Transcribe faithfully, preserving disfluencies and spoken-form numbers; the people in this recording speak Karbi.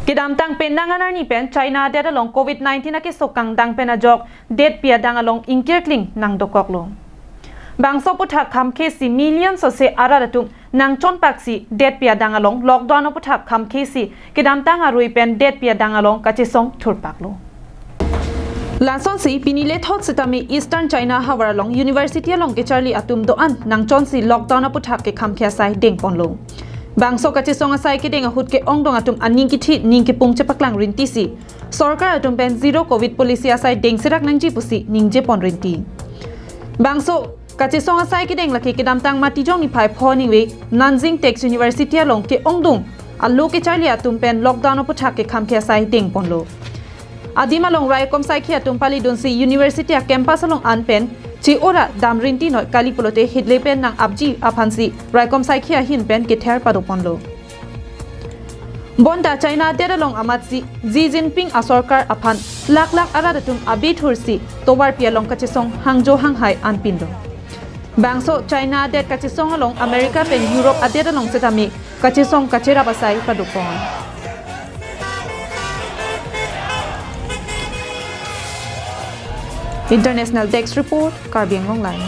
Kedamtang penang anarni pen China adet along covid nineteen akeso kangdang pen ajok detpi adang along ingkirkling nangdokoklo. Bangso aputhak khamkhesi million sose arat atum nangchonpaksi detpi adang along lockdown aputhak khamkhesi kedamtang arui pen detpi adang along kachesong thurpaklo. Lasonsi pini lethot setame Eastern China havar along university along kecharli atum do-an nangchonsi lockdown aputhak ke khamkhe asai dengponlo. Bangso kachesong asai kedeng ahut ke-ongdung atum aning kithi ning kepung chepaklang rintisi sorkar atum pen zero covid policy asai dengserak nangji pusi ningjepon rinti. Bangso kachesong asai kedeng lake kedamtang Matijong niphai pho ningve Nanjing Tech University along ke-ongdung alo kecharli atum pen lockdown aputhak ke khamkhe asai dengponlo. Adim along raikom saikhi atum palidunsi university a-campus along an pen che-ora dam rinti noi kali pulote hedle pen nang-apji aphansi raikom saikhi ahin pen kether padoponlo. Bonta China adet along amatsi Xi Jinping asorkar aphan lakh lakh arat atum abithursi tovarpi along kachesong hangjo hanghai anpinlo. Bangso China adet kachesong along America pen Europe adet along setame kachesong kacherap asai padopon. International Desk Report, Karbi Anglong Live.